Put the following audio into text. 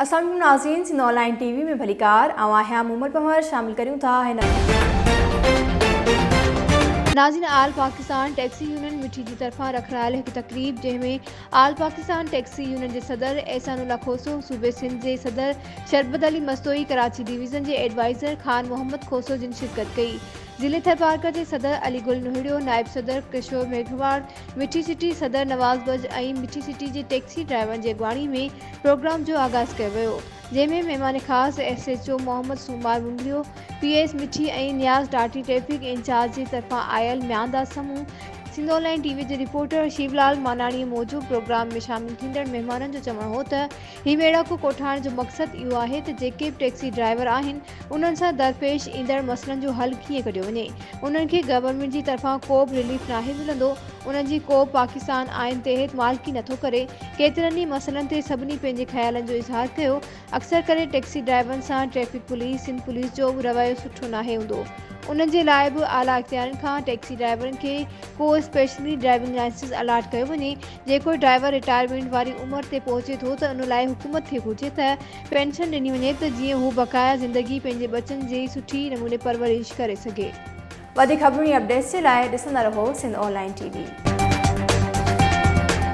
السلام عليڪم ناظرين سنڌ آن لائين ٽي وي ۾ ڀليڪار آئون آهيان مومل پنهور شامل ڪريون ٿا هن ناظرين آل پاڪستان ٽيڪسي يونين مٺي جي طرفان رکرايل هڪ تقريب جنهن ۾ آل پاڪستان ٽيڪسي يونين جي صدر احسان الله کوسو صوبي سنڌ جي صدر شربت علي مستوئي ڪراچي ڊويزن جي ايڊوائيزر خان محمد کوسو جن شرڪت ڪئي ضلعي ٿرپارڪر جي صدر علي گل نهڙيو نائب صدر ڪشور ميگهواڙ مٺي سٽي صدر نواز بج ۽ مٺي سٽي جي ٽيڪسي ڊرائيورن جي اڳواڻي ۾ پروگرام جو آغاز ڪيو ويو جنهن ۾ مهمان خاص S H O Muhammad Soomar Mangrio, P S Mithi ۽ Niaz Dati traffic incharge جي طرفان آيل Miandad Samoon, Sindh online T V جي رپورٽر شيو لال ماناڻي موجب پروگرام ۾ شامل ٿيندڙ مهمانن جو چوڻ هو ته هي ميڙاڪو ڪوٺائڻ جو مقصد اهو آهي ته جيڪي به ٽيڪسي ڊرائيور آهن انهن سان درپيش ايندڙ مسئلن جو حل ڪيئن ڪڍيو وڃي انهن کي گورنمينٽ جي طرفان ڪو به رليف ناهي ملندو انهن جي ڪو به پاڪستان آئين تحت مالڪي نٿو ڪري، ڪيترن ئي مسئلن تي سڀني پنهنجي خيالن جو اظهار ڪيو، اڪثر ڪري ٽيڪسي ڊرائيورن سان ٽريفڪ پوليس، سنڌ پوليس جو به رويو سٺو ناهي هوندو، انهن جي لاء به اعليٰ اختيارين کان ٽيڪسي ڊرائيورن کي ڪو اسپيشلي ڊرائيونگ لائسنس الاٽ ڪيو وڃي، جيڪو ڊرائيور رٽائرمينٽ واري عمر تي پهچي ٿو ته ان لاء حڪومت کي گهرجي ته پينشن ڏني وڃي ته جيئن هو بقايا زندگي پنهنجي ٻچن جي سٺي نموني پرورش ڪري سگهي. وڌيڪ خبرون ۽ اپڊيٽس جي لاء ڏسندا رهو سنڌ آن لائين ٽي وي.